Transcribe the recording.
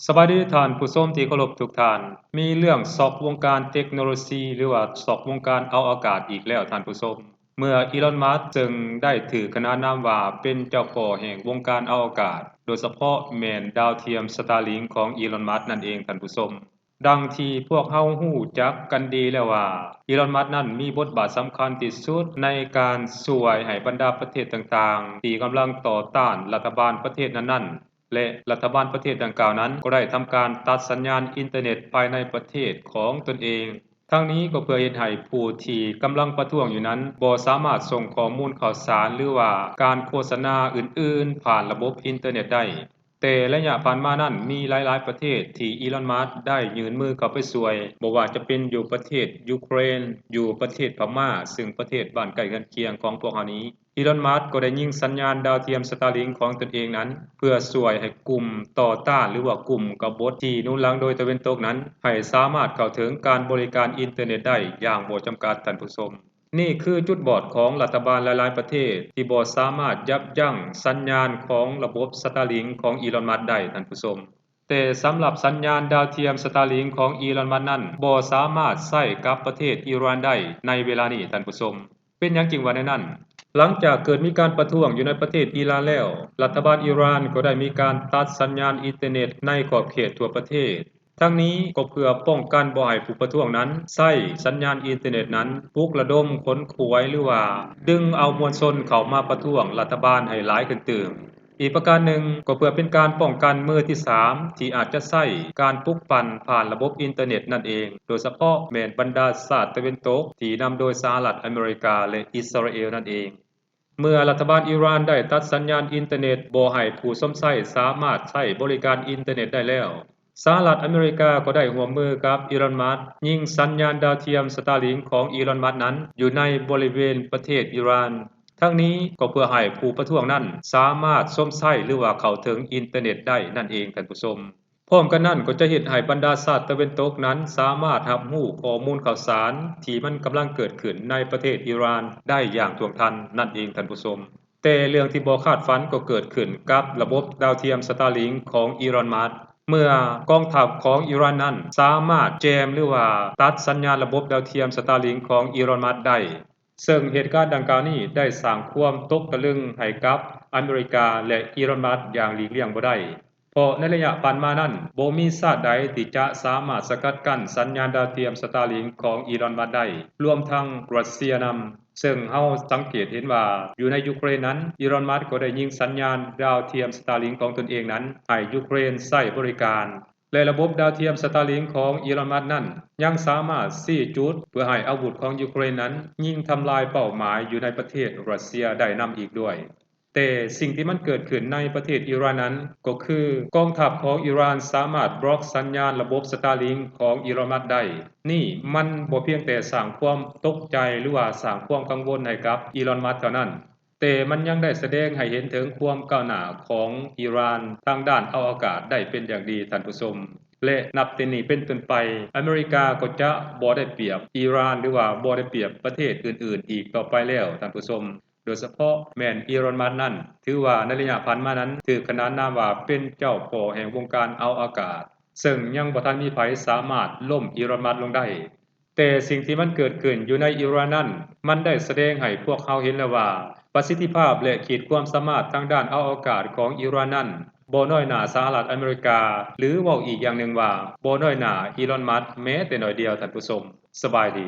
ສະບາຍດີທ່ານຜູ້ຊົມທີ່ເຄົາລົບທຸກທ່ານ. ມີເລື່ອງຊັອກວົງການເຕັກໂນໂລຊີ ຫຼືວ່າຊັອກວົງການອະວະກາດອີກແລ້ວທ່ານຜູ້ຊົມ. ເມື່ອອີລອນ ມັສ ເຊິ່ງໄດ້ຖືກຂນານນາມວ່າເປັນເຈົ້າພໍ່ແຫ່ງວົງການອະວະກາດ, ໂດຍສະເພາະແມ່ນດາວທຽມສະຕາລິງຂອງອີລອນ ມັສ ນັ້ນເອງທ່ານຜູ້ຊົມ. ດັ່ງທີ່ພວກເຮົາຮູ້ຈັກກັນດີແລ້ວວ່າ ອີລອນ ມັສ ນັ້ນມີບົດບາດສຳຄັນທີ່ສຸດໃນການຊ່ວຍໃຫ້ບັນດາປະເທດຕ່າງໆ ທີ່ກຳລັງຕໍ່ຕ້ານລັດຖະບານປະເທດນັ້ນໆ ແລະ ລັດຖະບານປະເທດດັ່ງກ່າວນັ້ນ ກໍໄດ້ທຳການຕັດສັນຍານອິນເຕີເນັດພາຍໃນປະເທດຂອງຕົນເອງ. ທັງນີ້ກໍເພື່ອເຮັດໃຫ້ຜູ້ທີ່ກຳລັງປະທ້ວງຢູ່ນັ້ນ ບໍ່ສາມາດສົ່ງຂໍ້ມູນຂ່າວສານ ຫຼືວ່າການໂຄສະນາອື່ນໆ ຜ່ານລະບົບອິນເຕີເນັດໄດ້. ແຕ່ໄລຍະຜ່ານມານັ້ນ ມີຫຼາຍໆປະເທດທີ່ອີລອນ ມັສ ໄດ້ຍື່ນມືເຂົ້າໄປຊ່ວຍ, ບໍ່ວ່າຈະເປັນຢູ່ປະເທດຢູເຄຣນ, ຢູ່ປະເທດພະມ້າ, ເຊິ່ງປະເທດບ້ານໃກ້ເຮືອນຄຽງຂອງພວກເຮົານີ້, ອີລອນ ມັສ ກໍໄດ້ຍິງສັນຍານດາວທຽມສະຕາລິງຂອງຕົນເອງນັ້ນ ເພື່ອຊ່ວຍໃຫ້ກຸ່ມຕໍ່ຕ້ານ ຫຼືວ່າກຸ່ມກະບົດທີ່ໜູນຫຼັງໂດຍຕາເວັນຕົກນັ້ນ ໃຫ້ສາມາດເຂົ້າເຖິງການບໍລິການອິນເຕີເນັດໄດ້ຢ່າງບໍ່ຈຳກັດ, ທ່ານຜູ້ຊົມ. ນີ້ຄືຈຸດບອດຂອງລັດຖະບານຫຼາຍໆປະເທດທີ່ບໍ່ສາມາດຢັບຢັ້ງສັນຍານຂອງລະບົບສະຕາລິງຂອງອີລອນ ມັສ ໄດ້, ທ່ານຜູ້ຊົມ. ແຕ່ສຳລັບສັນຍານດາວທຽມສະຕາລິງຂອງອີລອນ ມັສ ນັ້ນ ບໍ່ສາມາດໃຊ້ກັບປະເທດອີຣານໄດ້ໃນເວລານີ້, ທ່ານຜູ້ຊົມ. ເປັນຫຍັງຈຶ່ງວ່າແນວນັ້ນ? ຫຼັງຈາກເກີດມີການປະທ້ວງຢູ່ໃນປະເທດອີຣານແລ້ວ, ລັດຖະບານອີຣານກໍໄດ້ມີການຕັດສັນຍານອິນເຕີເນັດໃນຂອບເຂດທົ່ວປະເທດ. ທັງນີ້ກໍເພື່ອປ້ອງກັນບໍ່ໃຫ້ຜູ້ປະທ້ວງນັ້ນໃຊ້ສັນຍານອິນເຕີເນັດນັ້ນ ປຸກລະດົມຂົນຂວາຍ ຫຼືວ່າດຶງເອົາມວນຊົນເຂົ້າມາປະທ້ວງລັດຖະບານໃຫ້ຫຼາຍຂຶ້ນຕື່ມ. ອີກປະການໜຶ່ງກໍເພື່ອເປັນການປ້ອງກັນມືທີສາມທີ່ອາດຈະໃຊ້ການປຸກປັ່ນຜ່ານລະບົບອິນເຕີເນັດນັ້ນເອງ, ໂດຍສະເພາະແມ່ນບັນດາຊາດຕາເວັນຕົກທີ່ນຳໂດຍສະຫະລັດອາເມລິກາ ແລະ ອິດສະຣາເອລນັ້ນເອງ. ເມື່ອລັດຖະບານອີຣານໄດ້ຕັດສັນຍານອິນເຕີເນັດບໍ່ໃຫ້ຜູ້ຊົມໃຊ້ສາມາດໃຊ້ບໍລິການອິນເຕີເນັດໄດ້ແລ້ວ, ສະຫະລັດອາເມລິກາກໍໄດ້ຮ່ວມມືກັບອີລອນ ມັສ ຍິງສັນຍານດາວທຽມສະຕາລິງຂອງອີລອນ ມັສ ນັ້ນຢູ່ໃນບໍລິເວນປະເທດອີຣານ. ທັງນີ້ກໍເພື່ອໃຫ້ຜູ້ປະທ້ວງນັ້ນສາມາດຊົມໃຊ້ ຫຼືວ່າເຂົ້າເຖິງອິນເຕີເນັດໄດ້ນັ້ນເອງ, ທ່ານຜູ້ຊົມ. ພ້ອມກັນນັ້ນກໍຈະເຮັດໃຫ້ບັນດາຊາດຕາເວັນຕົກນັ້ນສາມາດຮັບຮູ້ຂໍ້ມູນຂ່າວສານທີ່ມັນກຳລັງເກີດຂຶ້ນໃນປະເທດອີຣານໄດ້ຢ່າງທ່ວງທັນນັ້ນເອງ, ທ່ານຜູ້ຊົມ. ແຕ່ເລື່ອງທີ່ບໍ່ຄາດຝັນກໍເກີດຂຶ້ນກັບລະບົບດາວທຽມສະຕາລິງຂອງອີລອນ ມັສ ເມື່ອກອງທັບຂອງອີຣານນັ້ນສາມາດແຈມ ຫຼືວ່າຕັດສັນຍານລະບົບດາວທຽມສະຕາລິງຂອງອີລອນ ມັສ ໄດ້. ເຊິ່ງເຫດການດັ່ງກ່າວນີ້ໄດ້ສ້າງຄວາມຕົກຕະລຶງໃຫ້ກັບອາເມລິກາ ແລະ ອີລອນ ມັສ ຢ່າງຫຼີກລ່ຽງບໍ່ໄດ້, ເພາະໃນໄລຍະຜ່ານມານັ້ນ ບໍ່ມີຊາດໃດທີ່ຈະສາມາດສະກັດກັ້ນສັນຍານດາວທຽມສະຕາລິງຂອງອີລອນ ມັສ ໄດ້, ລວມທັງຣັດເຊຍນຳ. ເຊິ່ງເຮົາສັງເກດເຫັນວ່າຢູ່ໃນຢູເຄຣນນັ້ນ ອີລອນ ມັສ ກໍໄດ້ຍິງສັນຍານດາວທຽມສະຕາລິງຂອງຕົນເອງນັ້ນໃຫ້ຢູເຄຣນໃຊ້ບໍລິການ. ແລະ ລະບົບດາວທຽມສະຕາລິງຂອງອີລອນ ມັສ ນັ້ນ ຍັງສາມາດຊີ້ຈຸດເພື່ອໃຫ້ອາວຸດຂອງຢູເຄຣນນັ້ນຍິງທຳລາຍເປົ້າໝາຍຢູ່ໃນປະເທດຣັດເຊຍໄດ້ນຳອີກດ້ວຍ. ແຕ່ສິ່ງທີ່ມັນເກີດຂຶ້ນໃນປະເທດອີຣານນັ້ນ ກໍຄືກອງທັບຂອງອີຣານສາມາດບລັອກສັນຍານລະບົບສະຕາລິງຂອງອີລອນ ມັສ ໄດ້. ນີ້ມັນບໍ່ພຽງແຕ່ສ້າງຄວາມຕົກໃຈ ຫຼືວ່າສ້າງຄວາມກັງວົນໃຫ້ກັບອີລອນ ມັສ ເທົ່ານັ້ນ, ແຕ່ມັນຍັງໄດ້ສະແດງໃຫ້ເຫັນເຖິງຄວາມກ້າວໜ້າຂອງອີຣານທາງດ້ານອະວະກາດໄດ້ເປັນຢ່າງດີ, ທ່ານຜູ້ຊົມ. ແລະ ນັບແຕ່ນີ້ເປັນຕົ້ນໄປ, ອາເມລິກາກໍຈະບໍ່ໄດ້ປຽບອີຣານ ຫຼືວ່າບໍ່ໄດ້ປຽບປະເທດອື່ນໆອີກຕໍ່ໄປແລ້ວ, ທ່ານຜູ້ຊົມ. ໂດຍສະເພາະແມ່ນອີລອນ ມັສ ນັ້ນ ຖືວ່າໃນໄລຍະຜ່ານມານັ້ນ ຖືກຂນານນາມວ່າເປັນເຈົ້າພໍ່ແຫ່ງວົງການອະວະກາດ, ເຊິ່ງຍັງບໍ່ທັນມີໃຜສາມາດລົ້ມອີລອນ ມັສ ລົງໄດ້. ແຕ່ສິ່ງທີ່ມັນເກີດຂຶ້ນຢູ່ໃນອີຣານນັ້ນ ມັນໄດ້ສະແດງໃຫ້ພວກເຮົາເຫັນແລ້ວວ່າ ປະສິດທິພາບ ແລະ ຂີດຄວາມສາມາດທາງດ້ານອະວະກາດຂອງອີຣານນັ້ນ ບໍ່ນ້ອຍໜ້າສະຫະລັດອາເມລິກາ ຫຼື ເວົ້າອີກຢ່າງໜຶ່ງວ່າ ບໍ່ນ້ອຍໜ້າອີລອນ ມັສ ແມ້ແຕ່ໜ້ອຍດຽວ, ທ່ານຜູ້ຊົມ. ສະບາຍດີ.